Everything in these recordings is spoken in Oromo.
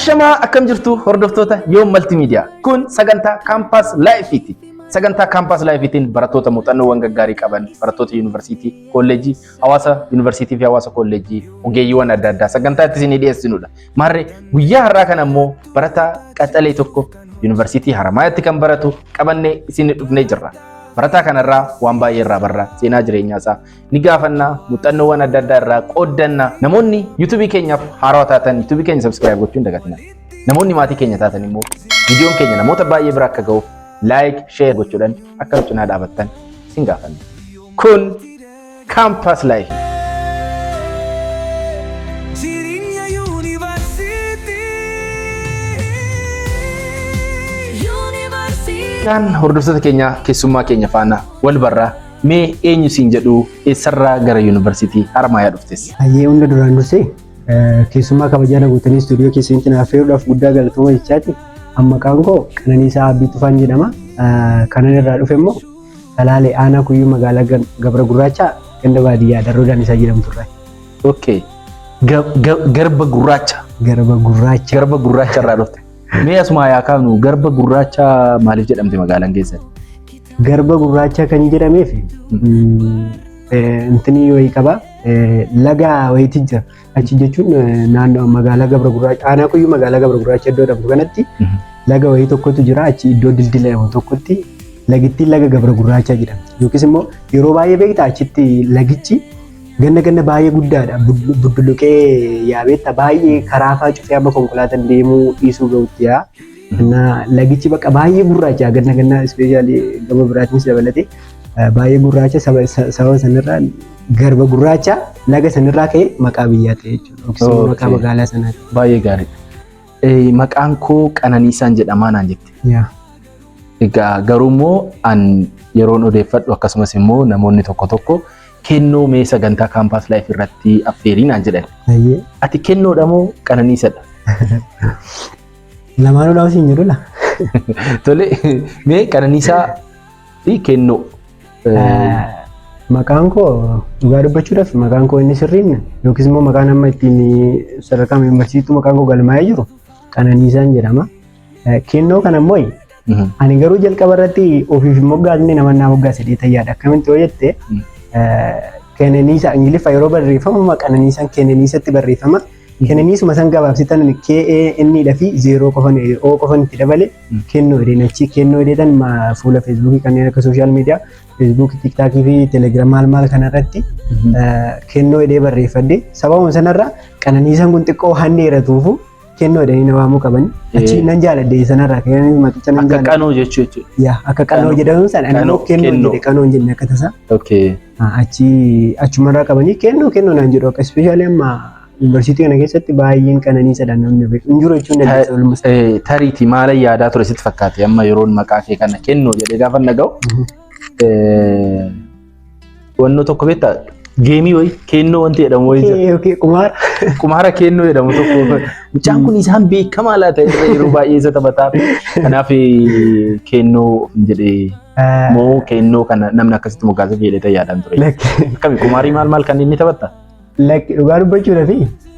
Ashamaa, akkam jirtu hordoftoota Yoom Maltiimiidiyaa? Kun sagantaa Campus Lifeiti. Sagantaa Campus Lifeitiin barattoota muuxannoowwan gaggaarii qaban, barattoota yuunivarsiitii, kolleejjii, hawaasa yuunivarsiitii fi hawaasa kolleejjii, ogeeyyiiwwan adda addaa sagantaa itti isinii dhiyeessinudha. Maarree, guyyaa har'aa kana immoo barataa qaxalee tokko yuunivarsiitii Haramaayaatti kan baratu qabannee isin dhufnee jirra. Barataa kanarraa waan baay'ee irraa barra, seenaa jireenyaa isaa ni gaafannaa, muuxannoowwan adda addaa irraa qooddannaa. Namoonni YouTubeii keenyaaf haarawaa taatan YouTubeii keenya subscribe gochuu hin dagatinaa. Namoonni maatii keenya taatan immoo viidiyoon keenya namoota baay'ee bira akka ga'uuf like, share gochuudhaan akka nu cinaa dhaabattan isin gaafanna. Kun Campus Life. Jireenya yuunivarsiitii. Yuunivarsiitii. Kan hordoftoota keenya, keessummaa keenya faana wal barraa. Mee eenyu siin jedhu, eessarraa gara yuunivarsiitii Haramaayaa dhuftes? Hayyee, hunda duraan dursee keessummaa kabajaa na gootanii istuudiyoo keessanitti na affeeruudhaaf guddaa galatooma jechaati. Amma maqaan koo Qananiisaa Abdii Tufaan jedhama. Kanan irraa dhufe immoo Salaalee, aanaa Kuyyuu, magaalaa Gabra Gurraacha, ganda baadiyyaa Darroo Daanisaa jedhamtu irraa. Okay. Garba Gurraacha. Garba Gurraacha. Garba Gurraacha irraa dhufte. Mee asuma yaa kaanu, Garba Gurraacha maaliif jedhamte magaalaan keessan? Garba Gurraacha kan jedhameef intini wayii qaba. Laga wayiitu jira. Achi jechuun naannoo magaalaa Gabra Gurraacha, aanaa Kuyyuu, magaalaa Gabra Gurraacha iddoo jedhamtu kanatti laga wayii tokkotu jira. Achi iddoo dildila jedhamu tokkotti lagittiin laga Gabra Gurraacha jedhamti. Yookiis immoo yeroo baay'ee beektaa, achitti lagichi ganna ganna baay'ee guddaadha. Budduluqee yaabeetta baay'ee karaa fa'aa cufee amma konkolaataan deemuu dhiisuu ga'utti yaa. Lagichi bakka baay'ee gurraacha, ganna ganna especially gama biraatiinis dabalatee baay'ee gurraacha. Sababa sanirraa Garba Gurraacha laga sanirraa ka'ee maqaa biyyaa ta'e jechuudha. Yookiis immoo maqaa magaalaa sanaati. Baay'ee gaariidha. Maqaan koo Qananiisaan jedhamaa naan jette. Yaa. Egaa garuu immoo an yeroon odeeffadhu, akkasumas immoo namoonni tokko tokko kennoo mee sagantaa Campus Life irratti affeerii naan jedhan. Hayyee. Ati kennoodha moo Qananiisadha? Lamaanuu dhaaf siin jedhu la. Tole, mee Qananiisaa fi kennoo. Maqaan koo, dhugaa dubbachuudhaaf, maqaan koo inni sirriin yookiis immoo maqaan amma ittiin sadarkaa yuunivarsiitii maqaan koo galmaa'ee jiru Qananiisaan jedhama. Kennoo kana immoo ani garuu jalqaba irratti ofiif hin moggaasne, nama naa moggaase jedhee yaada. Akkamitti yoo jette, Keneniisa Ingiliffa yeroo barreeffamu Qananiisaan Keneniisatti barreeffama. Keneniisuma san gabaabsitan KAN dha fi zeeroo qofan O qofan itti dabale kennoo jedheen. Achi kennoo jedheetan fuula Feesbuukii, kanneen akka social media Feesbuukii, Tiiktaakii fi Telegiraam maal maal kanarratti kennoo jedhee barreeffadhe. Sababuma sanarraa Qananiisaan kun xiqqoo waan dheeratuufu kennoo jedhanii na waamuu qaban. Achi nan jaaladhe, sanarraa kennanii maqicha nan Akka jaaladhe. qanoo jechuu jechuudha. Yaa, akka qanoo jedhamu sana ani immoo Qanoo, kennoo kennoo. jedhe, qanoo hin jenne akka tasaa. Achi achumarraa qabanii kennoo kennoo naan jedhu. Akka especially amma yuunivarsiitii kana keessatti baay'een Qananiisadhaan namni beeku hin jiru jechuun dandeessa walumaa. Tariitii maala yaadaa ture sitti fakkaate amma yeroon maqaa kee kana kennoo jedhee gaafa dhaga'u? Wannoo tokko beektaa, gameii wayii kennoo wanti jedhamu wayii jira. Okay, qumaara. Qumaara kennoo jedhamu tokko. Mucaan kun isaan beekamaa laata irra yeroo baay'ee isa taphataa. Kanaaf kennoo hin jedhee moo kennoo kana namni akkasitti moggaasee jedhee yaadaan ture. Akkami, qumaarii maal maal kan inni taphatta? Lakki, dhugaa dubbachuudhaaf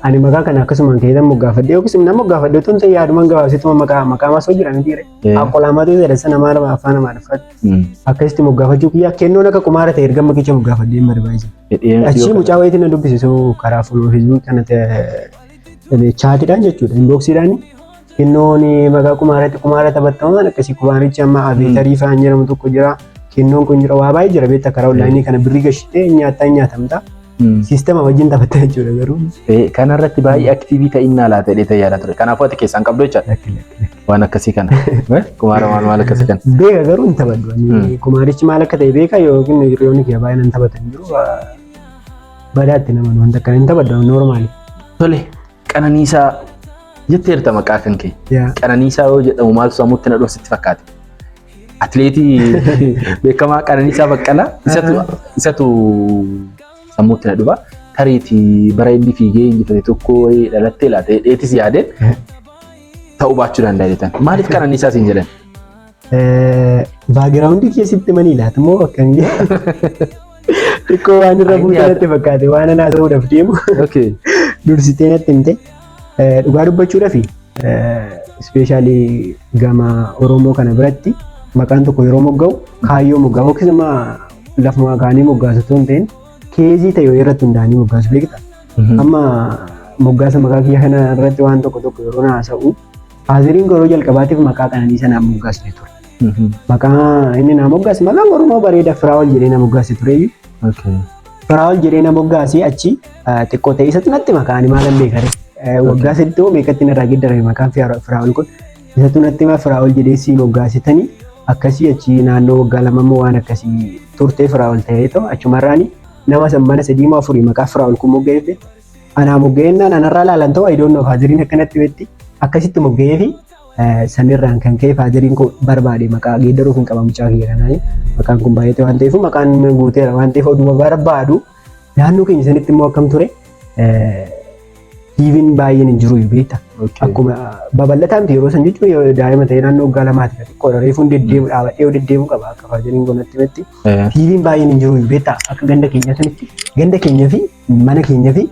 ani maqaa kana akkasumaan keessan moggaafadhe yookiis nama moggaafadhe otoo hin ta'in yaadumaan gabaabsituma maqaa masoo jira miti ree. Akkolaamaatu jedha sana maal afaan Amaariffaatti. Akkasitti moggaafachuu kiyyaa kennoon akka qumaara ta'e erga maqicha moggaafadhee hin barbaachisa. Achii mucaa wayiitiin na dubbise soo karaa fuula Feesbuuk kana chatiidhaan jechuudha, inboxiidhaan, kennoon maqaa qumaaratti qumaara taphattamaan akkasii, qumaarichi amma Aviator fa'aan jedhamu tokko jira. Kennoon kun jira, waa baay'ee jira beektaa, karaa onlineii kana birrii gashitee nyaataa nyaatamta. Siistema wajjin taphatta jechuudha garuu. Kanarratti baay'ee active ta'innaa laata jedhee yaada ture. Kanaafuu ati keessaan qabdu jechaadha. Lakki, lakki, lakki. Waan akkasii kana. Qumaara maal maal akkasii kana. Beeka garuu hin taphadhu. Ani kumaarichi maal akka ta'e beeka yookiin hiriyoonni kiyya baay'een hin taphatan jiru. Badaatti nama wanta akkana hin taphadhu normal. Tole, Qananiisaa jetteerta maqaa kan kee. Qananiisaa yoo jedhamu maaltu sammuutti na dhufa sitti fakkaate? Atileetii beekamaa Qananiisaa Baqqalaa isatu sammuutti na dhufa. Tariitii bara inni fiigee injifate tokko wayii dhalattee laata dheetis yaadeen ta'uu baachuu danda'a jettan. Maaliif Qananiisaa siin jedhan? Backgroundii keessatti manii laata moo akkamii? Xiqqoo waan irra buute natti fakkaate, waan ana haasa'uudhaaf deemu dursitee natti himte. Dhugaa dubbachuudhaaf Especially gama Oromoo kana biratti maqaan tokko yeroo mogga'u kaayyoo mogga'a yookiis immoo lafuma kaanii moggaasu osoo hin ta'in case ta'e irratti hundaa'anii moggaasu, beekta. Amma moggaasa maqaa kiyya kana irratti waan tokko tokko yeroo haasa'u, fatheriin yeroo jalqabaatiif maqaa Qananii sanaan moggaasne ture. Maqaa inni naa moggaase maqaan Oromoo bareeda, Firaa'ol jedhee na moggaase tureyyuu. Firaa'ol jedhee na moggaasee achi xiqqoo ta'e isatti natti maqaa ani maalan beekare. Waggaa 3 ta'uu meeqatti narraa geeddarame maqaan Firaa'ol kun. Isatu natti hima, Firaa'ol jedhee si moggaasitanii akkasii. Achi naannoo waggaa 2 immoo waan akkasii turtee Firaa'ol ta'ee ta'u achumarraani nama san mana sadii moo afurii maqaa Firaa'ol kun mogga'eef anaa mogga'ennaan anarraa laalan ta'u, I don't know, fatheriin akkanatti beetti akkasitti mogga'eefi. Sanirraan kan ka'e fatheriin koo barbaade maqaa geeddaruuf hin qaba mucaa kiyya kanaa, maqaan kun baay'ate waan ta'eef, maqaan guuteera waan ta'eef oduma barbaadu. Naannoo keenya sanitti immoo akkam ture, TV'n baay'een hin jiru, beekta. Akkuma babal'ataa miti yeroo san jechuun, yoo daa'ima ta'e naannoo waggaa 2ti xiqqoodha, reefuun deddeemu dhaabadhee deddeemu qaba akka fatheriin koo natti himetti. TV'n baay'een hin jiru, beekta, akka ganda keenya sanitti ganda keenya fi mana keenya fi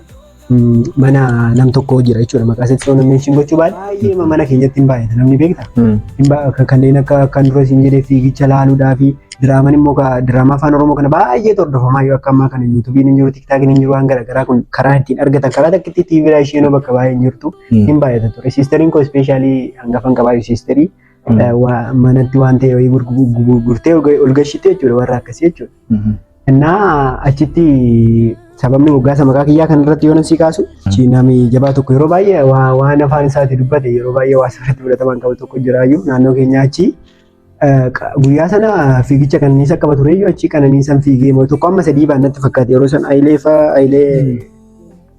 mana nam tokko jira jechuudha. Maqaa isaatti nama mention gochuu baay'ee mana keenyatti hin baay'ata namni, beekta. Kanneen akka kan dura siin jedhee fiigicha laaluudhaa fi diraamaan immoo diraamaa afaan Oromoo kana baay'ee hordofamaa yoo akka ammaa kana YouTubeiin hin jiru, TikTokiin hin jiru, waan garaagaraa kun karaa ittiin argatan karaa takkitti TVdhaa isheenoo bakka baay'ee hin jirtu, hin baay'ata ture. Sisteriin koo especially hangafan qabaayu sisterii manatti waan ta'e wayii gurgurtee ol gashite jechuudha, warra akkasii jechuudha. Innaa achitti sababni moggaasa maqaa kiyyaa kanarratti yoo si kaasu, namni jabaa tokko yeroo baay'ee waan afaan isaatti dubbate yeroo baay'ee waa sirriitti fudhataman qabu tokko jiraayyuu naannoo keenyaa. Achi guyyaa sana fiigicha Qananiisa qaba tureyyuu, achi Qananiisan fiigee moo tokko amma sadii baan natti fakkaate. Yeroo san Ayilee fa'aa, Ayilee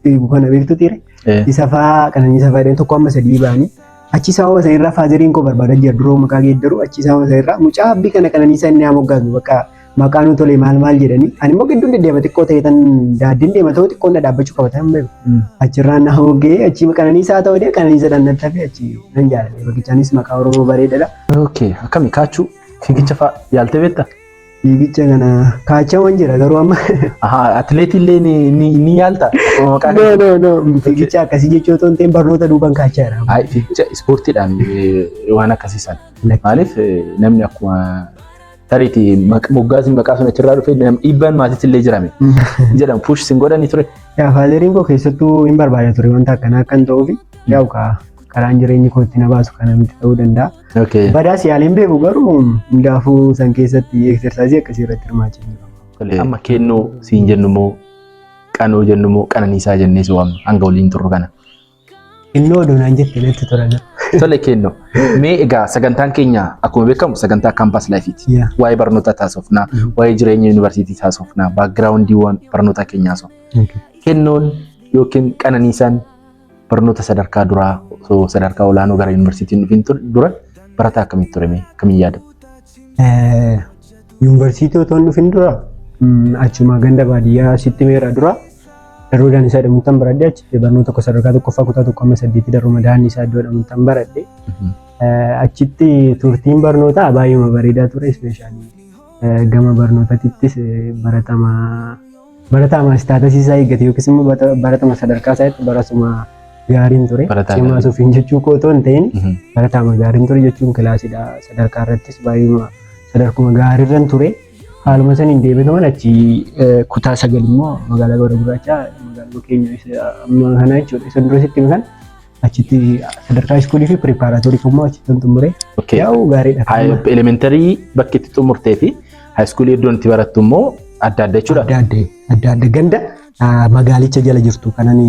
fiigu kana beektu ture, isa fa'aa Qananiisa fa'aa tokko amma sadii baanii. Achi sababa sanirraa fatheriin koo barbaadaa jira duroo maqaa geeddaru. Achi sababa sanirraa mucaa abbii kana Qananiisa inni haa moggaasu, bakka maqaa nu tole maal maal jedhanii. Ani immoo gidduun deddeema xiqqoo ta'e tan daaddiin deema ta'u xiqqoon na dhaabbachuu qaba ta'an beeku. Achirraan na hoggee achi Qananiisaa ta'u dee Qananiisadhaan natti hafe, achi nan jaaladhe. Bakichaanis maqaa Oromoo bareedaadha. Okay, akkami kaachuu fiigicha fa'a yaaltee beektaa? Fiigicha kana kaachawwan jira garuu amma. Ahaa, atileetii illee ni yaalta? Maqaa No, no, no, fiigicha akkasii jechuu otoo hin ta'in barnoota duuban kaachaa jira. Ay, fiigicha ispoortiidhaan waan akkasii sana. Maaliif namni akkuma tariitii moggaasni maqaa sun achirraa dhufe dhiibbaan maatiitti illee jirame jedhamu push sin godhanii ture. Yaa, fatheriin koo keessattuu hin barbaada ture wanta akkanaa akkan ta'uuf, yaa'u karaan jireenyi koo itti na baasu kana miti ta'uu danda'a. Badaas yaaliin beeku garuu hundaafuu san keessatti exercise akkasii irratti hirmaachaa jiru. Amma kennoo siin jennu moo Qanoo jennu moo Qananiisaa jennee si waamnu hanga waliin turru kana? Innoo oduu naan jette natti tola. Tole kennoo. Mee egaa sagantaan keenya akkuma beekamu sagantaa campus lifeiiti. Waa'ee barnoota taasofnaa, waa'ee jireenya yuunivarsiitii taasofnaa, backgroundiiwwan barnoota keenyaa haasofna. Kennoon yookiin Qananiisaan barnoota sadarkaa duraa osoo sadarkaa olaanoo gara yuunivarsiitiin dhufin dura barataa akkamitti ture, mee akkamiin yaadatu? Yuunivarsiitii otoo hin dhufin dura achuma ganda baadiyyaa sitti meera dura Darroo Daanisaa jedhamutti baradhe. Achitti barnoota tokko sadarkaa tokkoffaa kutaa tokko amma saddeetti Darroo Daanisaa iddoo jedhamutti baradhe. Achitti turtiin barnootaa baay'eema bareedaa ture, especially gama barnootaattis baratama baratama status isaa eeggate yookiis immoo baratama sadarkaa isaatti baratuma gaariin ture. Barataa Cimaa gaarii. Suufiin jechuu koo otoo hin ta'in baratama gaariin ture jechuun kilaasidha, sadarkaa irrattis baay'eema sadarkuma gaariirran ture. Haaluma saniin deebituman achi kutaa 9 immoo magaalaa Gabra Gurraachaa, magaaluma keenya isa amma kana jechuudha. Isa dura sitti kan achitti sadarkaa schoolii fi preparatory immoo achitti xumure. Yaa'u gaariidha. Elementary bakki itti xumurtee fi high schoolii iddoon itti barattu immoo adda adda jechuudha. Adda adda, adda adda, ganda magaalicha jala jirtu kanan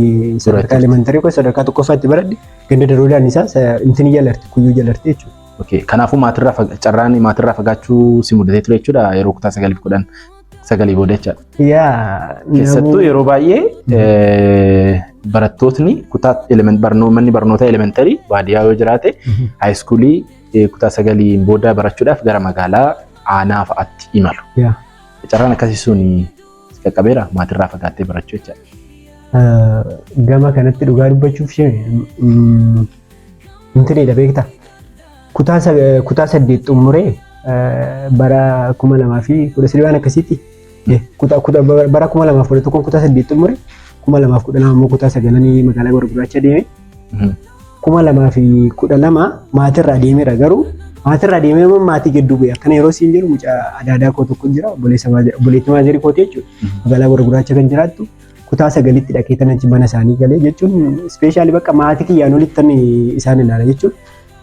sadarkaa elementary koo sadarkaa tokkoffaatti baradhe, ganda daroodhaan isaa intini jalarti, kuyyuu jalarti jechuudha. Okay. Kanaafuu maatirraa carraan maatirraa fagaachuu si mudatee ture jechuudha yeroo kutaa sagaliif kudhan sagalii booda jechaadha. Yaa. Keessattuu yeroo baay'ee barattootni kutaa manni barnoota elementary baadiyyaa yoo jiraate, high schoolii kutaa sagaliin booda barachuudhaaf gara magaalaa aanaa fa'aatti imalu. Carraan akkasii sun si qaqqabeera, maatirraa fagaattee barachuu jechaadha? Gama kanatti dhugaa dubbachuuf ishee intinidha, beektaa. Kutaa 8 xumuree bara 2013 waan akkasiitti, bara 2011 kutaa 8 xumure, 2012 immoo kutaa sagalanii magaalaa Gabra Gurraacha deeme. 2012 maatirraa deemeera, garuu maatirraa deemee immoo maatii gidduu bu'e. Akkana yeroo siin jiru mucaa adaadaa koo tokko jira, obboleessa obboleettii maazerii kooti jechuudha. Magaalaa Gabra Gurraacha kan jiraattu kutaa sagalitti dhaqee tan achi mana isaanii galee jechuun specially bakka maatii kiyyaan olitti isaan ilaala jechuudha.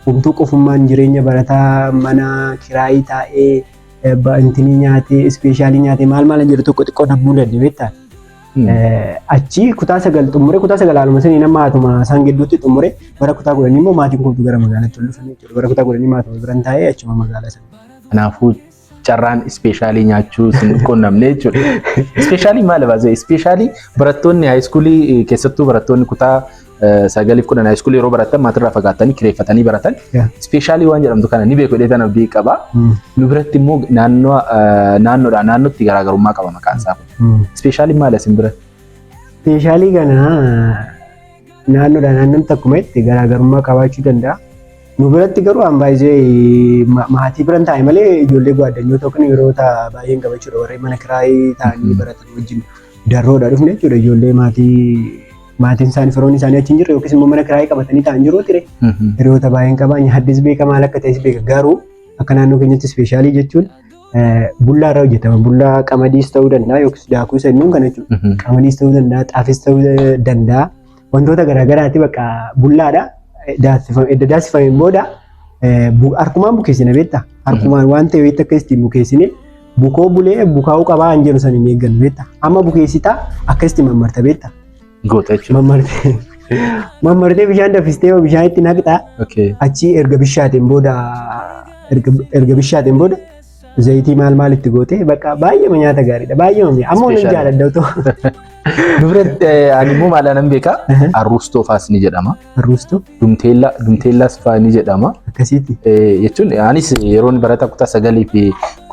Homtuu qofummaan jireenya barataa mana kiraayii taa'ee intinii nyaatee, special nyaatee, maal maal jedhu tokko xiqqoo nabbuu danda'e beektaa. Achi kutaa sagal xumure, kutaa sagal haaluma sanii nama haatuma isaan gidduutti xumure. Bara kutaa 10 immoo maatiin kootu gara magaalaatti ol dhufan jechuudha. Bara kutaa 10 maatuma biran taa'ee achuma magaalaa sana. Kanaafuu carraan special nyaachuu sin qunnamne jechuudha. Special maali baasee? Special barattoonni high school, keessattuu barattoonni kutaa sagaliif 10 high school yeroo baratan maatirraa fagaatanii kireeffatanii baratan. Special waan jedhamtu kana ni beeku jedhee tan abdii qaba. Nu biratti immoo naannoo naannoodhaa naannootti garaagarummaa qaba maqaan isaa kun. Special maali asin biratti? Special kana naannoodhaa naannootti akkuma itti garaagarummaa qabaachuu danda'a. Nu biratti garuu an baay'ee maatii biran taa'e malee ijoollee gwaaddanyoota yookiin hiriyoota baay'een qaba jechuudha. Warreen mana kiraayii ta'anii baratan wajjin darroodha dhufne jechuudha. Ijoollee maatiin isaanii, firoonni isaanii achi hin jirre yookiis immoo mana kiraayii qabatanii ta'an jiru ture. Hiriyoota baay'een qaba. Nyaadnis beeka, maal akka ta'es beeka. Garuu akka naannoo keenyatti special jechuun bullaa irraa hojjetama. Bullaa qamadiis ta'uu danda'a yookiis daakuu isa inni kana jechuudha. Qamadiis ta'uu danda'a, xaafis ta'uu danda'a. Wantoota garaagaraati bakka bullaadha. Edda daasifameen booda harkumaan bukeessina beektaa? Harkumaan waan ta'e wayitti akka ittiin bukeessine bukoo bulee bukaa'uu qabaa hin jedhu san hin eeggannu beektaa? Amma bukeessitaa akkasitti mammarta beektaa? Goota jechuudha. Mammartee mammartee bishaan danfistee bishaan itti naqxaa. Achi erga bishaateen booda zayitii maal maal itti gootee bakka baay'ee nyaata gaariidha. Baay'ee mi'a. Amma waan jaaladha otoo. Nu biratti ani immoo maal anan beekaa? Arruustoo faas ni jedhama. Arruustoo. Dumteellaa, dumteellaas faa ni jedhama. Akkasitti. Jechuun anis yeroon barata kutaa sagalii fi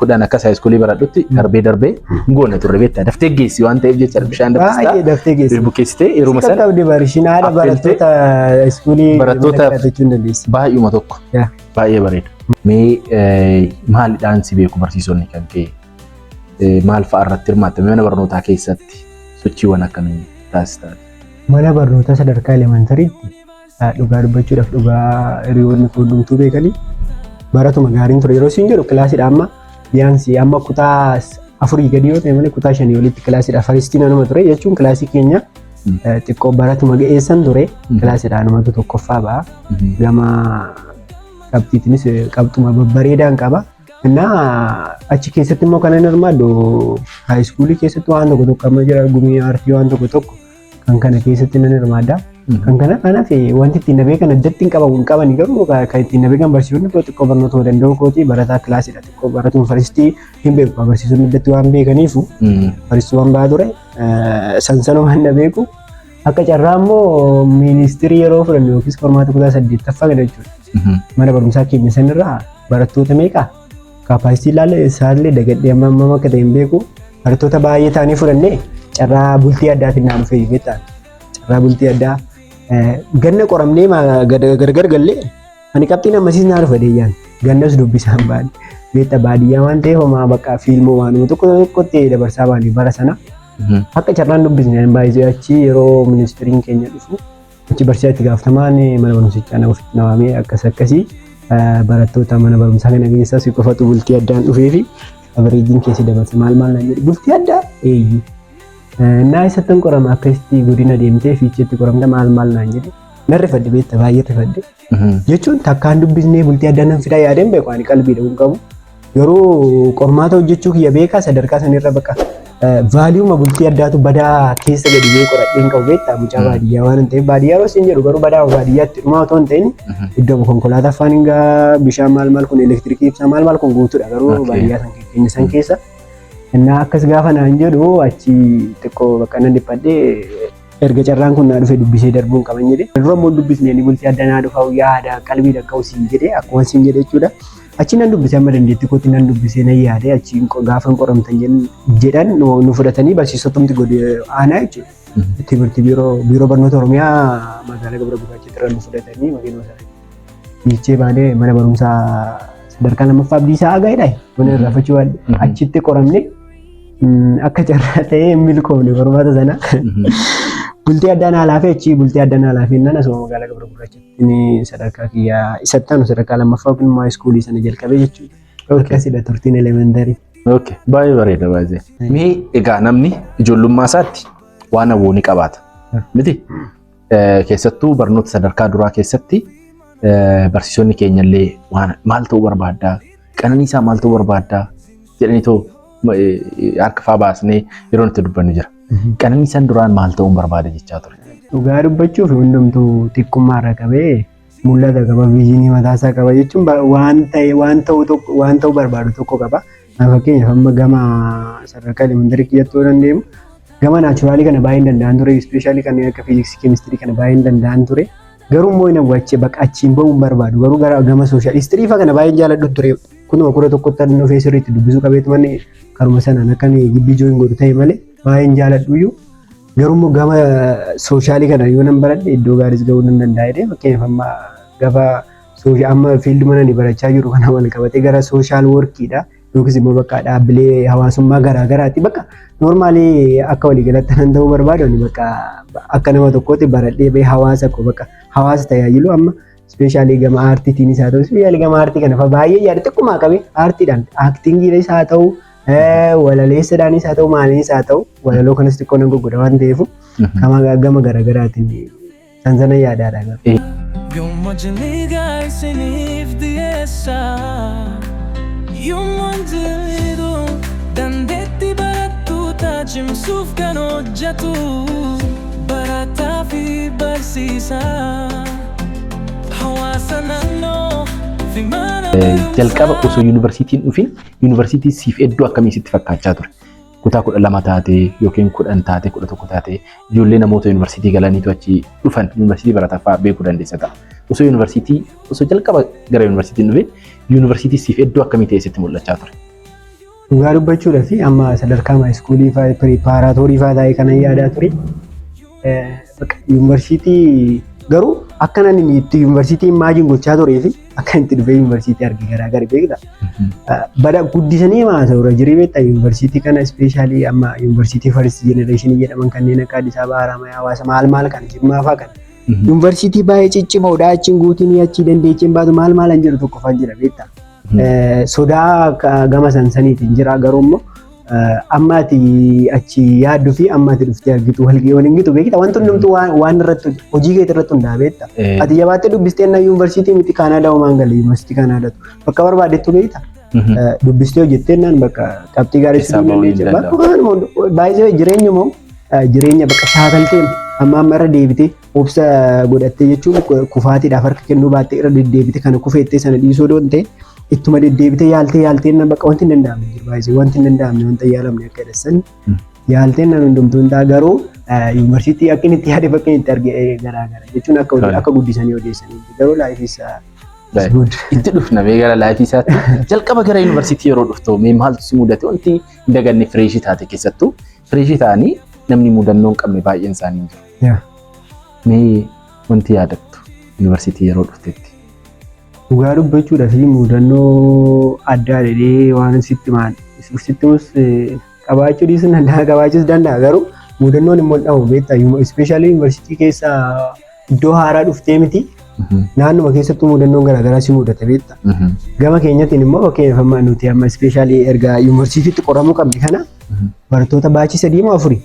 10 akkas high school baradhutti darbee darbee goona turre beektaa. Daftee geessi waan ta'eef jecha bishaan Baay'ee danfistaa. Daftee geessi. Bukeessitee yeruma sana Qaqqabde barishiin haadha affeeltee barattoota school Barattootaaf jechuu hin dandeessi. Baay'uma tokko. Baay'ee bareeda. Mee maalidhaan si beeku barsiisonni kan kee? Maal fa'a irratti hirmaatte? Mana barnootaa keessatti sochiiwwan akkamii taasistaa? Mana barnootaa sadarkaa elementaryitti dhugaa dubbachuudhaaf, dhugaa hiriyoonni koo hundumtuu beekanii, baratuma gaariin ture. Yeroo siin jedhu kilaasiidha amma biyyaansi amma kutaa afurii gadi yoo ta'e malee kutaa shanii olitti kilaasiidha firstiin anuma ture jechuun kilaasii keenya xiqqoo baratuma ga'eessan ture, kilaasiidha anumatu tokkoffaa ba'a. Gama qabxiitinis qabxuma babbareedaan qaba. Innaa achi keessatti immoo kan inni hirmaadhu high school keessatti waan tokko tokko amma jira, gumii aartii waan tokko tokko kan kana keessatti nan hirmaadha. Kan kana kanaaf wanti ittiin na beekan addatti hin qabamu hin qabani, garuu kan ittiin na beekan barsiisonni koo xiqqoo barnoota danda'u kooti, barataa kilaasiidha, xiqqoo baratuun first hin beeku, barsiisonni addatti waan beekaniifu first waan ba'aa ture sansanumaan na beeku. Akka carraa immoo ministry yeroo fudhannu yookiis qormaata kutaa saddeettaffaa kana jechuudha. Mana barumsaa keenya sanirraa barattoota meeqa capacity ilaalle isaallee dagadhee amma amma akka ta'e hin beeku, barattoota baay'ee ta'anii fudhannee carraa bultii addaatiin naa dhufee beektaa. Carraa bultii addaa ganna qoramnee gargar gallee ani qabxiin ammasiis naa dhufa deeyyaan gannas dubbisaan baane beektaa, baadiyyaa waan ta'eef homaa bakka fiilmoo waanuma tokko tokkotti dabarsaa baane bara sana. Akka carraan dubbisne baay'ee achi yeroo ministiriin keenya dhufu achi barsiisaa itti gaafatamaan mana barumsichaa nama ofitti na waamee, akkas akkasii, barattoota mana barumsaa kana keessaa si qofatu bultii addaan dhufee fi averageiin keessi dabarse maal maal naan jedhe. Bultii addaa eeyyu. Naa isattan qorama, akkasitti godina deemtee fiicheetti qoramta maal maal naan jedhe. Nan rifadhe beekta, baay'ee rifadhe. Jechuun takkaan dubbisnee bultii addaa nan fidaa yaadeen beeku, ani qalbiidha kun qabu. Garuu qormaata hojjechuu kiyya beekaa, sadarkaa sanirra bakka valueuma bultii addaatu badaa keessa gadi bu'ee qoradheen qabu beektaa, mucaa baadiyyaa waan hin ta'eef. Baadiyyaa yeroo isin jedhu garuu badaa baadiyyaatti dhumaa otoo hin ta'in iddoo konkolaataa afaan hin gaa, bishaan maal maal kun, elektirikii ibsaa maal maal kun guutuudha garuu baadiyyaa san keenya san keessa. Innaa akkas gaafa naan jedhu achi xiqqoo bakka nan dhiphadhee, erga carraan kun naa dhufe dubbisee darbuun qaban jedhe. Dura immoo dubbisne ni bultii adda naa dhufa yaada qalbii dhaqqa'u siin jedhe, akkuma siin jedhe jechuudha. Achi nan dubbise, amma dandeettii kootti nan dubbisee nan yaade. Achi gaafa hin qoramtan jedhan nu fudhatanii barsiisotumti godhe aanaa jechuudha. Timirti biiroo barnoota Oromiyaa magaalaa Gabra Gurraachaatti irra nu fudhatanii makiinuma isaanii. Fiichee baanee mana barumsaa sadarkaa lammaffaa Abdiisaa Agaa'idha. Mana irraafachuu baadhe. Achitti qoramne, akka carraa ta'ee hin milkoofne qormaata sana. Bultii addaa naa laafee achii bultii addaa naa laafee naan asuma magaalaa Gabra Gurraachatti sadarkaa kiyyaa isatti aanu sadarkaa lammaffaa yookiin immoo high schoolii sana jalqabee jechuudha. Akkasidha turtiin elementary. Okay, baay'ee bareeda baay'ee. Mee egaa namni ijoollummaa isaatti waan hawwu ni qabaata. Miti? Keessattuu barnoota sadarkaa duraa keessatti barsiisonni keenya illee waan maal ta'uu barbaaddaa? Qananiisaa maal ta'uu barbaaddaa? Jedhanii too harka faa baasnee yeroo nuti dubbannu jira. Qananiisaan duraan maal ta'uun barbaada jechaa ture? Dhugaa dubbachuuf hundumtuu xiqqummaa irra qabee mul'ata qaba, visionii mataasaa qaba jechuun waan ta'e waan ta'u tokko waan ta'uu barbaadu tokko qaba. Fakkeenyaaf amma gama sadarkaa elementary kiyyattuu dandeemu gama naturalii kana baay'een danda'an ture, especially kanneen akka fiiziksii, keemistirii kana baay'een danda'an ture. Garuu immoo hin hawwache bakka achiin ba'uun barbaadu garuu gara gama social history fa'aa kana baay'een jaalladhu ture. Kunuma 11tti an dhufee sirriitti dubbisuu qabeetu manni karuma sanaan akka inni gibbii join godhu ta'e malee baay'een jaalladhu iyyuu. Garuu immoo gama socialii kana yoo nan baradhe iddoo gaariis ga'uu nan danda'a jedhee fakkeenyaaf amma gafa amma field mana ani barachaa jiru kana wal qabatee gara social workiidha. Yookiis immoo bakka dhaabbilee hawaasummaa garaa garaati. Bakka normalii akka waliigalatti nan ta'uu barbaadu ani bakka akka nama tokkootti baradhee bahee hawaasa koo bakka hawaasa tajaajilu amma especially gama aartiitiinis haa ta'u especially gama aartii kana fa baay'ee yaada xiqqummaa qabee aartiidhaan actingiinis haa ta'u walaleessaadhaanis haa ta'u maaliinis haa ta'u walaloo kanas xiqqoo nan goggoda waan ta'eef gama garaagaraatiin san sana yaadaadha garuu. Yooma jiliga isiniif dhiyeessa. Yoomman jilidu dandeettii barattoota cimsuuf kan hojjetu barataa fi barsiisaa hawaasa naannoo fi mana Jalqaba osoo yuunivarsiitiin dhufin yuunivarsiitii siif iddoo akkamii sitti fakkaachaa ture? Kutaa 12 taatee yookiin 10 taatee 11 taatee ijoollee namoota yuunivarsiitii galaniitu achi dhufan yuunivarsiitii barataa fa'aa beekuu dandeessa ta'a. Osoo yuunivarsiitii osoo jalqaba gara yuunivarsiitiin dhufin yuunivarsiitii siif iddoo akkamii ta'e sitti mul'achaa ture? Dhugaa dubbachuudhaa fi amma sadarkaa high schoolii fa'aa preparatory fa'aa ta'e kanan yaadaa ture. Yuunivarsiitii garuu akka nan itti yuunivarsiitii imagine gochaa turee fi akka itti dhufee yuunivarsiitii arge garaagari beekta. Bada guddisanii haasa'u jirii beektaa yuunivarsiitii kana especially amma yuunivarsiitii first generationii jedhaman kanneen akka Addis Ababa, Haramaya, Hawaasa maal maal kana Jimmaa fa'aa kana. Yuunivarsiitii baay'ee ciccimoodha achiin guutiin achii dandeechiin baatu maal maal hin jedhu tokko fa'aa jira beektaa. Sodaa gama sansaniitiin jira garuu immoo amma ati achi yaadduu fi amma ati dhuftee argitu waliin gitu beekta wanti hundumtuu waan irratti hojii keetii irratti hundaa'a beekta. Ati jabaattee dubbistee na yuunivarsiitii miti Kaanaadaa homaan galle yuunivarsiitii Kaanaadaatu bakka barbaadettu beekta. Dubbistee hojjettee naan bakka qabxii gaarii Keessaa fiduu ba'uu hin dandeessa. danda'amu. Bakka baay'ee jireenya immoo jireenya bakka shaakaltee amma amma irra deebitee obsa godhattee jechuun kufaatiidhaaf harka kennuu baattee irra deddeebite kana kufeettee sana dhiisuu doon ta'e ittuma deddeebitee yaaltee yaaltee na bakka wanti hin danda'amne jiru baay'ee wanti hin danda'amne wanta yaalamne akka jedhan yaaltee nan hundumtuu hin ta'a garuu yuunivarsiitii akka inni itti yaade bakka inni itti arge garaagara jechuun akka akka guddisanii odeessanii garuu life is good. Itti dhufna mee gara lifeii isaatti jalqaba gara yuunivarsiitii yeroo dhuftu mee maaltu si mudate wanti hin daganne freshii taate keessattuu freshii ta'anii namni mudannoo hin qabne baay'een isaanii hin jiru. Mee wanti yaadattu yuunivarsiitii yeroo dhuftetti? Dhugaa dubbachuudhaa fi mudannoo addaa jedhee waan sitti maal sitti mus qabaachuu dhiisuu danda'a qabaachuus danda'a garuu mudannoon immoo dhabu beektaa especially yuunivarsiitii keessa iddoo haaraa dhuftee miti naannuma keessattuu mudannoon garaagaraa si mudata beektaa. Gama keenyatiin immoo fakkeenyaaf amma nuti amma especially erga yuunivarsiitiitti qoramuu qabne kana barattoota batchii sadii moo afurii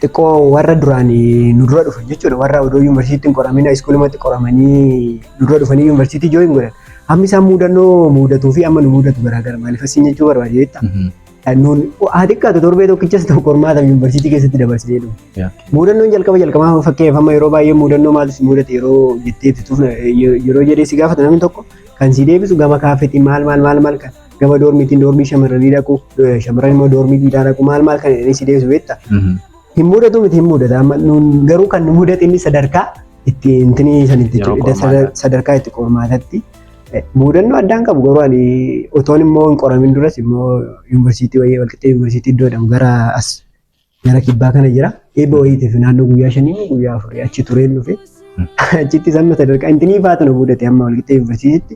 xiqqoo warra duraan nu dura dhufan jechuudha warra odoo yuunivarsiitiin hin qoramin high schoolumatti qoramanii nu dura dhufanii yuunivarsiitii join godhan. Hammi isaan mudannoo mudatuu fi amma nu mudatu garaagara maaliif asiin jechuu barbaade beektaa? Nuun haa xiqqaatu torbee tokkichas ta'u qormaata yuunivarsiitii keessatti dabarsinee dhufu. Mudannoon jalqaba jalqabaa fakkeenyaaf amma yeroo baay'ee mudannoo maaltu si mudate yeroo jettee ibsituuf yeroo jedhee si gaafata namni tokko kan si deebisu gama kaafeetiin maal maal maal maal kan gama dormiitiin dormii shamarranii dhaqu shamarran immoo dormii dhiiraa dhaqu maal maal kan jedhanii si deebisu beektaa? Hin mudatu miti hin mudata amma nuun garuu kan nu mudate inni sadarkaa itti intinii sanitti Yeroo jechuudha qormaataatti. Sadarkaa itti qormaatatti mudannoo addaan qabu garuu ani otoon immoo hin qoramin duras immoo yuunivarsiitii wayii walqixxee yuunivarsiitii iddoo jedhamu gara as gara kibbaa kana jira eebba wayiitiif naannoo guyyaa 5 guyyaa 4 achi tureen dhufe achitti amma sadarkaa intinii faatu na mudate amma walqixxee yuunivarsiitiitti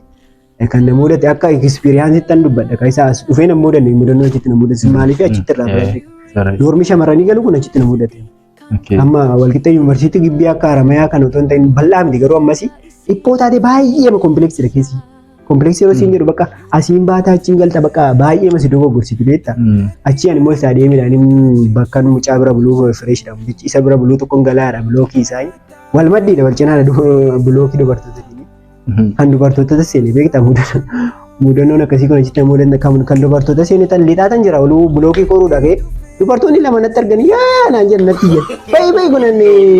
kan na mudate akka experienceitti tan dubbadha kan isaa as dhufee na mudanne mudannoo achitti na mudate maaliif achitti irraa baradhe. Dormii shamarranii galu kun achitti na mudate. Amma walqixxee yuunivarsiitii gibbii akka Haramayaa kan otoo hin ta'in bal'aa miti, garuu ammasii dhiphoo taate baay'ee complexiidha keessi. Complexii yeroo siin jedhu bakka asiin baataa achiin galta, bakka baay'ee masi dogoggorsitu beektaa. Achi ani immoo istaadiyeemiidhaan bakka mucaa bira buluu freshidha. Mucichi isa bira buluu tokkoon galaadha blockii isaa. Wal maddiidha, wal cinaadha blockii dubartootaatiin. Kan dubartoota seene beektaa, mudannoon akkasii kun achitti namoota kan dubartoota seene tan lixaa tan jira oluu blockii koruudha ka'e dubartoonni lama natti arganii yaa naan jedhan, natti iyyan. Bayi bayi kun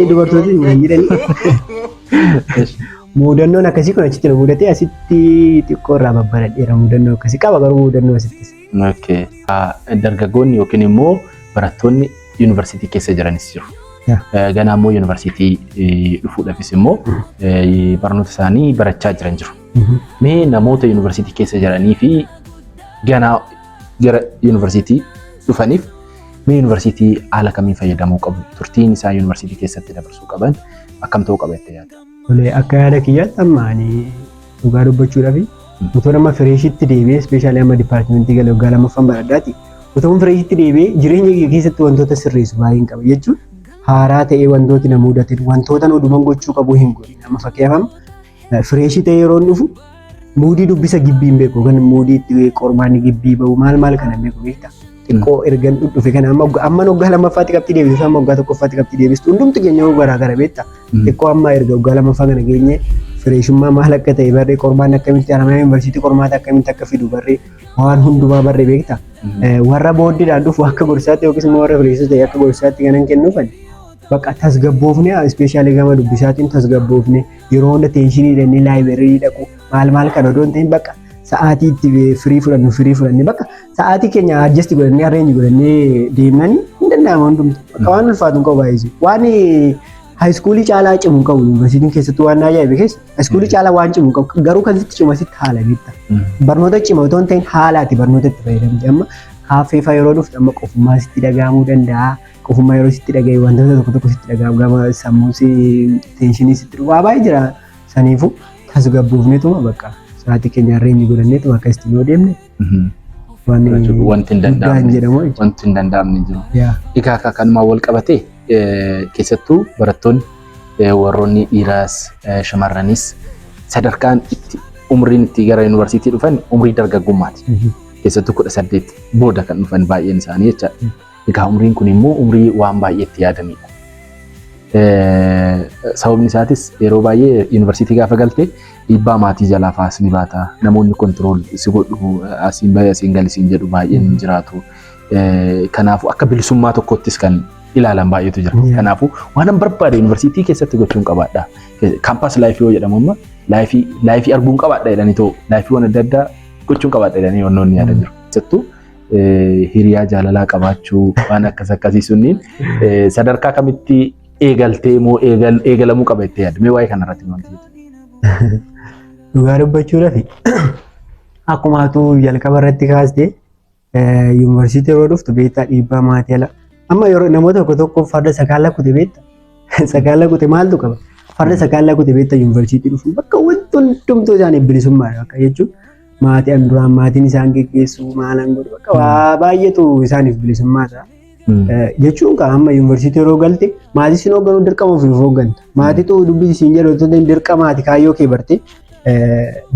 dubartooti naan jedhanii. Mudannoon akkasii kun achitti na mudate, asitti xiqqoo irraa babbaradheera, mudannoo akkasii qaba garuu mudannoo asittis. Okay. Dargaggoonni yookiin immoo barattoonni yuunivarsiitii keessa jiranis jiru. Ganaa immoo yuunivarsiitii dhufuudhaafis immoo barnoota isaanii barachaa jiran jiru. Mee namoota yuunivarsiitii keessa jiranii fi ganaa gara yuunivarsiitii dhufaniif mee yuunivarsiitii haala kamiin fayyadamuu qabu? Turtiin isaan yuunivarsiitii keessatti dabarsuu qaban akkam ta'uu qaba jettee yaadda? Tole, akka yaada kiyyaatti amma ani dhugaa dubbachuudhaaf otoo nama freshitti deebi'ee, especially amma departmentii galee waggaa lammaffaan baradhaati, otoo freshitti deebi'ee jireenya kiyya keessatti wantoota sirreessu baay'een qaba jechuun haaraa ta'ee wantooti na mudatan wantoota oduman gochuu qabu hin godhin. Amma fakkeenyaaf amma freshii ta'ee yeroo dhufu moodii dubbisa gibbii hin beeku yookaan moodii itti qormaanni gibbii bahu maal maal kana hin beeku, beektaa. Xiqqoo ergan dhufe kana amma amma waggaa lammaffaatti qabxii deebistu, amma waggaa tokkoffaatti qabxii deebistu hundumti keenya garaa gara, beektaa. Xiqqoo amma erga waggaa lammaffaa kana geenye freshummaa maal akka ta'e barree, qormaanni akkamitti Haramayaa Yuunivarsiitii qormaata akkamitti akka fidu barree, waan hundumaa barree, beektaa. Warra booddeedhaan dhufu akka gorsaatti yookiis immoo warra freshii ta'e akka gorsaatti kanan kennuufan bakka tasgabboofne, especially gama dubbisaatiin tasgabboofne, yeroo hunda tensionii hidhannee library dhaqu maal maal kan odoo hin ta'in, bakka sa'aatii itti free fudhannu free fudhannee, bakka sa'aatii keenya adjust godhannee arrange godhannee deemnanii hin danda'ama hundumtu. Bakka waan ulfaatu hin qabu baay'isee. Waan high schoolii caalaa cimu hin qabu yuunivarsiitiin keessattuu, waan ajaa'ibe keessa high schoolii caalaa waan cimu hin qabu, garuu kan sitti cimu asitti haala beekta. Barnoota cima otoo hin ta'in haalaati barnoota itti fayyadamte. Amma kaaffee fa'a yeroo dhufte amma qofummaa sitti dhaga'amuu danda'a. Qofummaa yeroo sitti dhaga'e wantoota tokko tokko sitti dhaga'amu, gama sammuu tensionii sitti dhufu, waa baay'ee jira. Saniifuu tasgabboofneetuma bakka sa'aatii keenya arrange godhanneetuma akka ittiin yoo deemne waan Wanti hin guddaan danda'amne jedhamu jechuudha. Wanti hin danda'amne jiru. Yaa. Egaa akka kanumaan wal qabatee keessattuu barattoonni warroonni dhiiraas shamarranis sadarkaan itti umriin itti gara yuunivarsiitii dhufan umrii dargaggummaati. Keessattuu 18 booda kan dhufan baay'een isaanii jechaadha. Egaa umriin kun immoo umrii waan baay'eetti yaadanidha. Sababni isaatis yeroo baay'ee yuunivarsiitii gaafa galte dhiibbaa maatii jalaa faas ni baata. Namoonni control si godhu, asiin bahi asiin gali siin jedhu baay'een hin jiraatu. Kanaafuu akka bilisummaa tokkottis kan ilaalan baay'eetu jira. Kanaafuu waan an barbaade yuunivarsiitii keessatti gochuun qabaadha. Campus lifeii yoo jedhamu amma lifeii lifeii arguun qabaadha jedhanii ta'u lifeiiwwan adda addaa gochuun qabaadha jedhanii wannoonni yaadan jiru. Keessattuu hiriyaa jaalalaa qabaachuu waan akkas akkasii sunniin sadarkaa kamitti eegaltee moo eegalamuu qaba jettee yaadda? Mee waa'ee kanarratti wanti jettu? Dhugaa dubbachuudhaaf akkuma atuu jalqaba irratti kaaste yuunivarsiitii yeroo dhuftu beektaa dhiibbaa maatii ala. Amma yeroo namoota tokko tokko farda sakaallaa kute, beektaa sakaallaa kute maaltu qaba? Farda sakaallaa kute, beektaa, yuunivarsiitii dhufu bakka wanti hundumtuu isaaniif bilisummaadha bakka jechuun maatii an duraan maatiin isaan geggeessu maalan godhu bakka waa baay'eetu isaaniif bilisummaadha. Jechuun kan amma yuunivarsiitii yeroo galte maatii sin hoogganuu dirqama ofiif hoogganta. Maatiitu dubbisi siin jedhu otoo hin ta'in dirqama ati kaayyoo kee bartee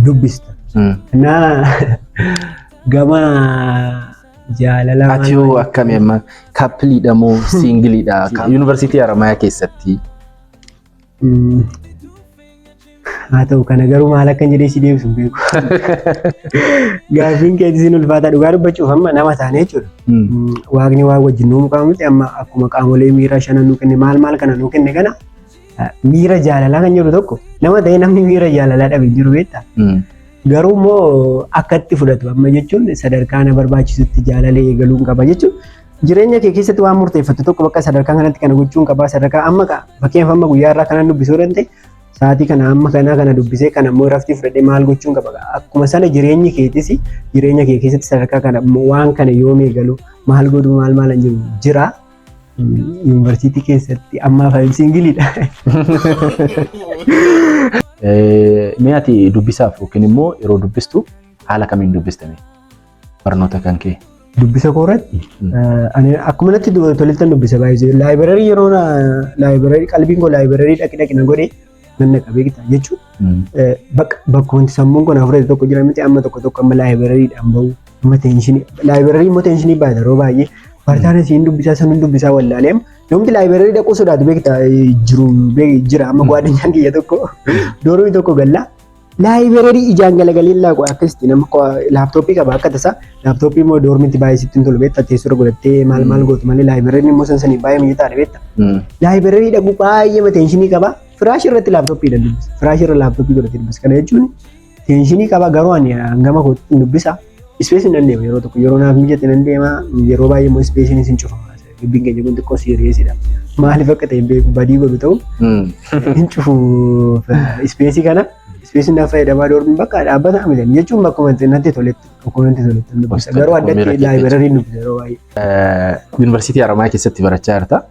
dubbista. Naa gama jaalala Ati hoo akkami amma, coupleiidha moo singleiidha? Yuunivarsiitii Haramayaa keessatti. Haa ta'u, kana garuu maal akkan jedhee si deebisu hin beeku. Gaaffiin keetii sin ulfaata, dhugaa dubbachuuf amma nama taane jechuudha. Waaqni waan wajjin nuu qaamute amma akkuma qaamolee miira shanan nuu kenne maal maal kana nuu kenne, kana miira jaalalaa kan jedhu tokko nama ta'ee namni miira jaalalaa dhabe hin jiru, beektaa. Garuu immoo akka itti fudhatu amma jechuun sadarkaa na barbaachisutti jaalala eegaluun qaba jechuun jireenya kee keessatti waan murteeffattu tokko bakka sadarkaa kanatti kana gochuun qaba, sadarkaa amma fakkeenyaaf amma guyyaa irraa kanan dubbisuu danda'e sa'aatii kana amma kana kana dubbisee kana immoo raftii fudhadhee maal gochuun qaba, akkuma sana jireenyi keetis jireenya kee keessatti sadarkaa kana waan kana yoom eegalu maal godhu maal maal hin jiru jira. Yuunivarsiitii keessatti ammaaf singleiidha. Mee ati dubbisaaf yookiin immoo yeroo dubbistu haala kamiin dubbistame? Barnoota kan kee. Dubbisa koo irratti ani akkuma natti tolittan dubbisa baay'ee. Library, yeroo library qalbiin koo library dhaqi dhaqi na godhe nan dhaqa, beektaa jechuun bakka bakka wanti sammuun kun hafuura tokko jira miti. Amma tokko tokko amma librarydhaan bahu, amma tension library immoo tension baay'ata. Yeroo baay'ee bartaan isiin dubbisaa sanuun dubbisaa wallaalee namni library dhaquu sodaatu, beektaa, jiru jira. Amma gwaadanyaan kiyya tokko dormii tokko gallaa library ijaan galagalee laaqu akkasitti nama laptop qaba. Akka tasaa laptop immoo dormitti baay'ee sitti hin tolu, beektaa, teessoo godhattee maal maal gootu malee. Libraryn immoo san sanii baay'ee mijataadha, beektaa. Library dhaquu baay'ee tension qaba. Firaashii irratti laptopiidhaan dubbisa. Firaashii irra laptop godhatee dubbisa. Kana jechuun tension qaba, garuu ani hangama kootti dubbisa. Space nan deema yeroo tokko, yeroo naaf mijate nan deema. Yeroo baay'ee immoo spaceiin sin cufama. Dubbiin keenya kun xiqqoo seriousidha. Maaliif akka ta'e hin beeku, badii godhu ta'u hin cufu space kana. Spaceiin naaf fayyadamaa dormiin bakka dhaabbata miti jechuun bakkuma natti toletti, bakkuma natti toletti dubbisa. Garuu addatti libraryn dubbisa yeroo baay'ee. Yuunivarsiitii Haramayaa keessatti barachaa jirta.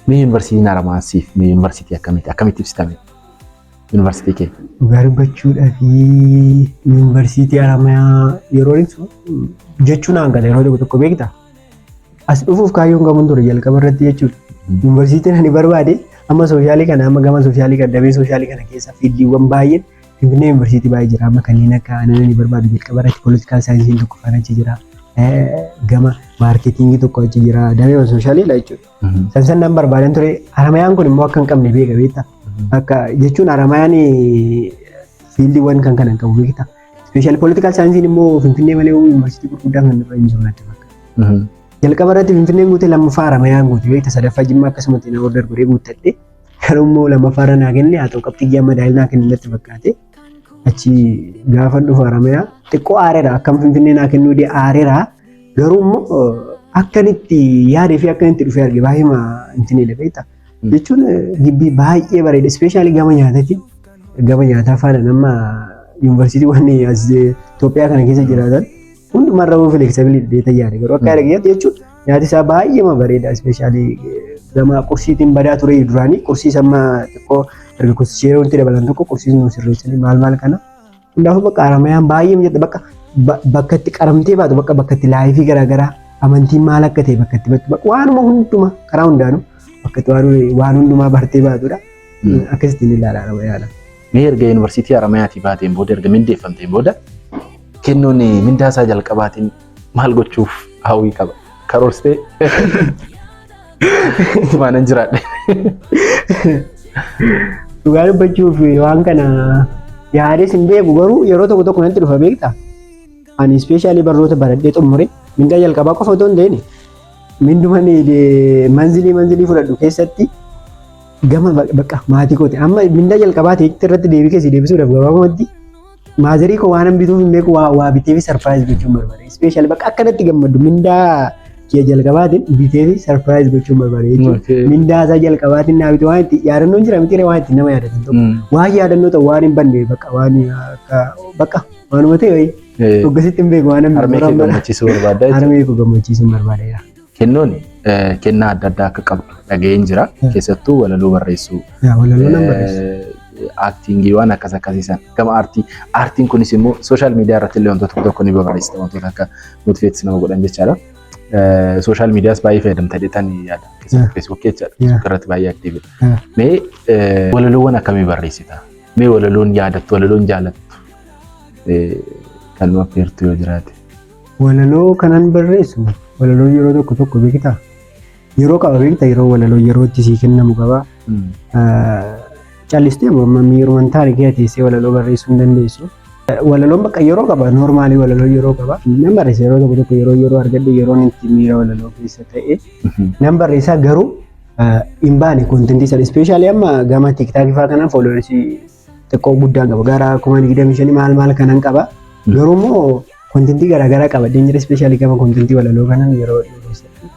Mee yuunivarsiitiin Haramayaa siif mee yuunivarsiitii akkamitti akkamitti ibsitame? Yuunivarsiitii kee. Dhugaa dubbachuudhaa fi yuunivarsiitii Haramayaa yeroo ibsu jechuun hangata yeroo tokko tokko, beektaa? As dhufuuf kaayyoon qabuun ture jalqaba irratti jechuudha. Yuunivarsiitiin ani barbaade amma social kana, amma gama social kana, damee social kana keessa fieldiiwwan baay'een Finfinnee yuunivarsiitii baay'ee jira. Amma kanneen akka aannan ani barbaadu jalqaba irratti political scienceiin tokko faana achi jira. Gama marketing tokko achi jira. Damee socialiidha jechuudha. San san nan barbaadan ture. Haramayaan kun immoo akka hin qabne beeka, beektaa. Akka jechuun Haramayaan fieldiiwwan kan kana hin qabu, beektaa. Especially political scienceiin immoo Finfinnee malee yuunivarsiitii gurguddaa kan irra hin jiru natti fakkaata. Jalqaba irratti Finfinneen guute, lammaffaa Haramayaan guute, beekta, sadaffaa Jimmaa akkasumatti na order godhee guuttadhe. Garuu immoo lammaffaa irra naa kenne, haa ta'u qabxii giyyaa madaa'il naa kenne natti fakkaate. Achi gaafa dhufu Haramayaa xiqqoo aareera, akkam Finfinnee naa kennuu dee aareera. Garuu immoo akkan itti yaadee fi akkan itti dhufee arge baay'ee intinidha, beekta. Jechuun gibbii baay'ee bareeda, especially gama nyaataatiin, gama nyaataa faana nama yuunivarsiitiiwwan as Itoophiyaa kana keessa jiraatan hundumarra flexible dheeta yaade. Garuu akka yaada kiyyaatti jechuun nyaati isaa baay'ee bareeda. Especially gama qursiitiin badaa ture duraanii, qursii amma xiqqoo erga qursii wanti dabalan tokko qursii nu sirreessanii maal maal kana. Hundaafuu bakka Haramayaan baay'ee mijata, bakka bakka itti qaramtee baatu, bakka bakka itti life garaagaraa, amantiin maal akka ta'e bakka itti bakka waanuma hunduma karaa hundaanuu bakka itti waan hundumaa bartee baatudha. Akkasittiin ilaala Haramayaadha. Mee erga yuunivarsiitii Haramayaatii baateen booda, erga mindeeffamteen booda, kennuun mindaa isaa jalqabaatiin maal gochuuf hawwii qaba? Karoorsitee maanan jiraadhe. Dhugaa dubbachuuf waan kana yaades hin beeku, garuu yeroo tokko tokko natti dhufa, beektaa. Ani especially barnoota baradhee xumure mindaa jalqabaa qofa otoo hin ta'in minduma monthly monthly fudhadhu keessatti gama bakka maatii kooti. Amma mindaa jalqabaa ta'etti irratti deebii keessi deebisuudhaaf gabaabumatti mother koo waan bituuf hin beeku, waa bitee fi surprise gochuun barbaade. Especially bakka akkanatti gammadu mindaa kiyya jalqabaatiin bitee fi surprise gochuun barbaade jechuudha. Mindaa isaa jalqabaatiin naa bitu, waan itti yaadannoon jira miti, waan itti nama yaadatan tokko. Waan yaadannoo ta'u, waan hin banne, bakka waan akka bakka waanuma ta'e wayii. Hoggasitti hin beeku waan namni Harmee kee gammachiisuu barbaadda jechuudha. Harmee koo gammachiisuu barbaadeera. Kennoon kennaa adda addaa akka qabdu dhaga'een jira. Keessattuu walaloo barreessuu. Walaloo nan barreessa. Acting waan akkas akkasiisan gama aartii, aartiin kunis immoo social media irratti illee wantoota tokko tokko ni babarreessita, wantoota akka motivates nama godhan jechaadha. Social medias baay'ee fayyadamta jedhetan yaada. Keessattuu Facebookii jechaadha. Facebook irratti baay'ee activedha. Mee walaloowwan akkamii barreessita? Mee walaloon yaadattu, walaloon jaalattu kan nu affeertu yoo jiraate. Walaloo kanan barreessu, walaloo yeroo tokko tokko, beektaa, yeroo qaba, beektaa, yeroo walaloo yeroo itti sii kennamu qaba. Callistee amma miirumaan taane kee teessee walaloo barreessuu hin dandeessu. Walaloon bakka yeroo qaba, normally walaloo yeroo qaba. Nan barreessa yeroo tokko tokko, yeroo yeroo argadhe, yeroon itti miira walaloo keessa ta'e nan barreessa, garuu hin baane content sana. Especially amma gama TikTok fa'aa kanaan followers xiqqoo guddaan qaba. Gara 25,000 maal maal kanan qaba. Garuu immoo content garaagaraa qaba. Jira especially gama content walaloo kanan yeroo dhiyoo keessatti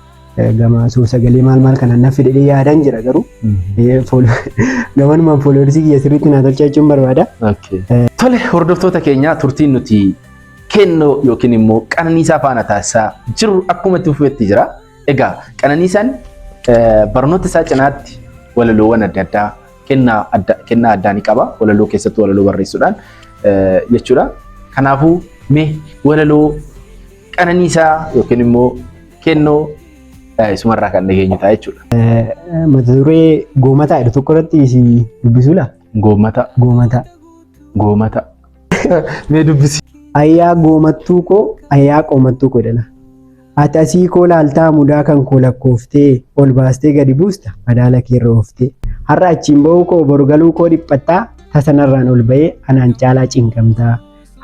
gama suur-sagalee maal maal kanan na fedhee yaadan jira, garuu gamanumaan followers kiyya sirriitti naa tolchaa jechuun barbaada. Tole, hordoftoota keenya, turtiin nuti kennoo yookiin immoo Qananiisaa faana taasisaa jirru akkuma itti fufetti jira. Egaa Qananiisaan barnoota isaa cinaatti walaloowwan adda addaa kennaa addaa ni qaba. Walaloo keessattuu walaloo barreessuudhaan jechuudha. Kanaafuu mee walaloo Qananiisaa yookiin immoo Kennoo isumarraa kan dhageenyu ta'a jechuudha. Mata duree goomataa jedhu tokko irratti si dubbisuu laa? Goomata. Goomataa. Goomata. Mee dubbisi. Ayyaa goomattuu koo ayyaa qoomattuu koo jedha. Ati asii koo laaltaa mudaa kan koo lakkooftee ol baastee gadi buusta madaala kee irra ooftee. Har'a achiin ba'uu koo boru galuu koo dhiphattaa tasa narraan ol ba'ee anaan caalaa cinqamtaa.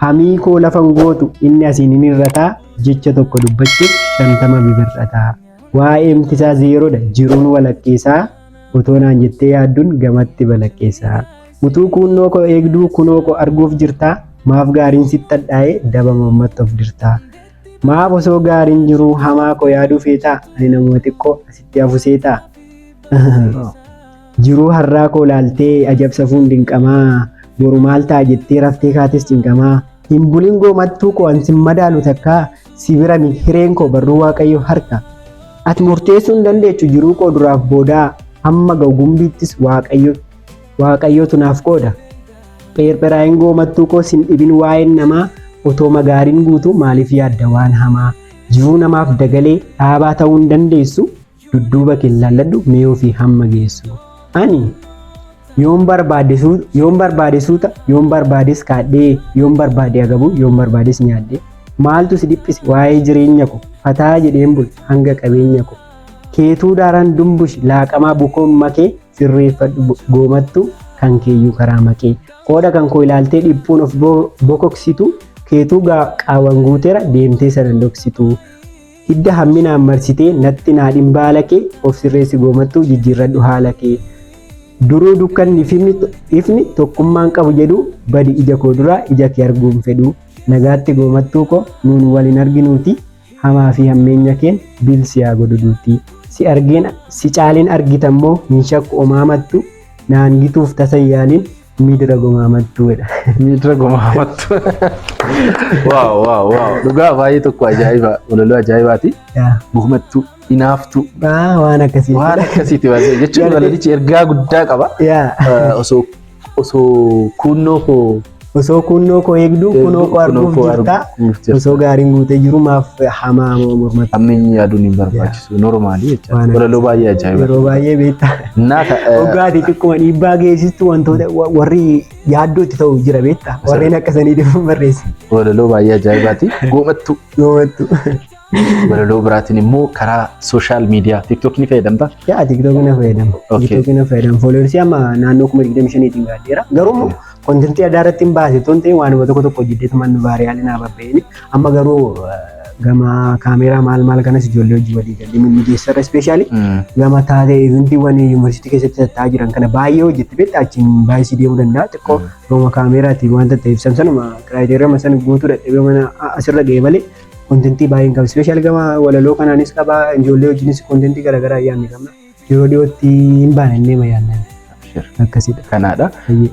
Hamii koo lafan gootu inni asiin hin hir'ataa jecha tokko dubbachuuf 50 bibir'ataa. Waa'eemti isaa zeeroodha jiruun walakkeessaa otoo naan jettee yaadduun gamatti balaqqeessaa. Utuu kuunnoo koo eegduu kunoo koo arguuf jirtaa maaf gaariin sitti hadhaa'ee daba mormatti of dirtaa. Maaf osoo gaariin jiruu hamaa koo yaaduu feetaa ani namuma xiqqoo asitti hafu seetaa. Jiruu har'aa koo laaltee ajab safuun dinqamaa boru maal ta'a jettee raftee kaates cinqamaa hin bulin goomattuu koo an sin madaalu takkaa si bira miti hireen koo barruu waaqayyo harka ati murteessuu hin dandeechu jiruu koo duraaf boodaa hamma ga'u gumbiittis waaqayyo waaqayyotu naaf qooda pheerpheraayin goomattuu koo sin dhibin waa'een namaa otoo magaariin guutuu maaliif yaadda waan hamaa jiruu namaaf dagalee dhaabaa ta'uu hin dandeessu Dudduuba kee laalladhu mee ofii hamma geessu. Ani yoon barbaade yoon barbaade suuta yoon barbaades kaadhee yoon barbaade agabuu yoon barbaades nyaadhee maaltu si dhiphise waa'ee jireenya ko fataa jedheen bula hanga qabeenya ko keetuu daaraan dumbushi laaqamaa bukoon makee sirreeffadhu goomattu kan keeyyuu karaa maqee qooda kan koo ilaaltee dhiphuun of bokoksitu keetuu qaawan guuteera deemtee sanan dhoksitu. Hidda hamminaan marsitee natti naadhin baala kee of sirreessi goomattuu jijjiirradhu haala kee. Duruu dukkanni ifni tokkummaan qabu jedhu badi ija koo duraa ija kee arguun fedhu. Nagaatti goomattuu koo nuun wal hin arginuuti hamaa fi hammeenya keen bil si haa godhu duuti. Si argeen si caaleen argitammoo hin shakku omaamattu naan gituuf tasa hin yaalin Miidira gomaamattuu jedha. Miidira gomaamattuu. Waaw waaw waaw dhugaa baay'ee tokko ajaa'iba walaloo ajaa'ibaati. Gumattuu inaaftuu. Waan akkasii. Waan akkasiiti baay'ee jechuun walalichi ergaa guddaa qaba. Osoo osoo kuunnoo koo Osoo kunnoo koo eegduu kunoo koo arguuf jirta. Osoo gaariin guutee jiru maaf hamaa mormatti. Hammeenyi yaaduun hin barbaachisu. Normaalii jecha. Walaloo baay'ee ajaa'iba. Yeroo baay'ee beektaa. Naata. Dhugaatii xiqquma dhiibbaa geessistu wantoota warri yaaddoo itti ta'u jira beektaa. Warreen akkasanii dhibuun barreesse. Walaloo baay'ee ajaa'ibaati. Goomattu. Goomattu. Walaloo biraatiin immoo karaa sooshaal miidiyaa TikTok ni fayyadamta? Yaa TikTok na fayyadama. TikTok na fayyadama. Fooloorsii amma naannoo 25,000tiin gaadheera. Garuu immoo kontentii addaa irratti hin baase tun ta'e waanuma tokko tokko hojjedheetu manni vaariyaali naa babba'een. Amma garuu gama kaameeraa maal maal kanas ijoollee hojii walii galee mimmijeessarra ispeeshaalii gama taatee eventiiwwan yuunivarsiitii keessatti taa'aa jiran kana baay'ee hojjette beektaa achiin baay'isii deemuu danda'a xiqqoo gama kaameeraatiin wanta ta'eef sanuma kiraayiteriyaa sana guutuu dadhabee mana asirra ga'e malee kontentii baay'een qaba. Ispeeshaal gama walaloo kanaanis qaba. Ijoollee wajjinis kontentii garaagaraa yaadne qabna. Yeroo dhiyootti hin baana innee ma yaadna. Akkasidha. Kanaadha.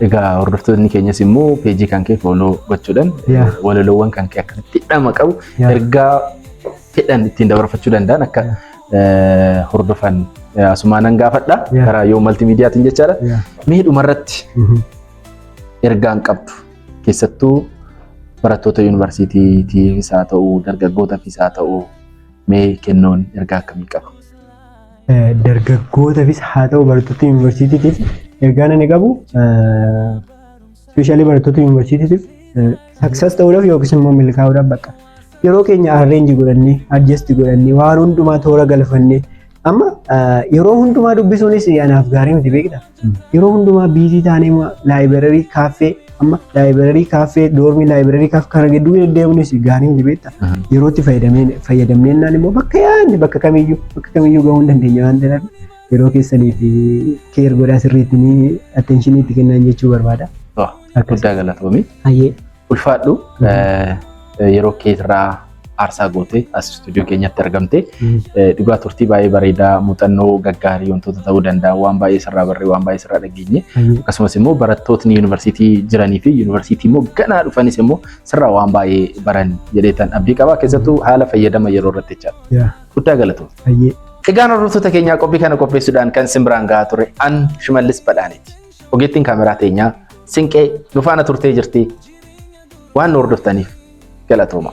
Egaa hordoftoonni keenyas immoo peejii kan kee fooloo gochuudhaan walaloowwan kan kee akkasitti dhama qabu ergaa fedhan ittiin dabarfachuu danda'an akka hordofan asumaanan gaafadha. Karaa yoo maltiimiidiyaatiin jechaadha. Mee dhumarratti ergaan qabdu keessattuu barattoota yuunivarsiitiitiifis haa ta'u dargaggootaafis haa ta'u mee kennoon ergaa akkamii qaba? Dargaggootaafis haa ta'u barattoota yuunivarsiitiitiif ergaan ani qabu ispeeshaalii barattoota yuunivarsiitiitiif saksas ta'uudhaaf yookiis immoo milkaa'uudhaaf bakka yeroo keenya arreenji godhannee adjasti godhannee waan hundumaa toora galfannee Amma yeroo hundumaa dubbisuunis anaaf gaarii miti beekta. Yeroo hundumaa biizii taanee laayibirarii kaaffee amma laayibirarii kaaffee doormii laayibirarii kaaffee kana gidduu deddeemuunis gaarii miti beekta. Yeroo itti fayyadamnee naan immoo bakka yaadne bakka kamiyyuu bakka kamiyyuu gahuu hin dandeenya waan ta'eef yeroo keessanii fi keer godhaa sirriitti ni atteenshinii itti kennan jechuu barbaada. Guddaa galatoomi. Ulfaadhu yeroo keetirraa aarsaa gootee as istuudiyoo keenyatti argamte dhugaa turtii baay'ee bareedaa muuxannoo gaggaarii wantoota ta'uu danda'an waan baay'ee sirraa barree waan baay'ee sirraa dhageenye akkasumas immoo barattootni yuunivarsiitii jiranii fi yuunivarsiitii immoo ganaa dhufanis immoo sirraa waan baay'ee baran jedheetan abdii qaba keessattuu haala fayyadama yeroo irratti jechaadha. Guddaa galatoom. Egaan hordoftoota keenyaa qophii kana qopheessuudhaan kan isin biraan gahaa ture an Shimallis Badhaaneeti. Ogeettiin kaameraa teenyaa Sinqee nu faana turtee jirti. Waan nu hordoftaniif galatooma.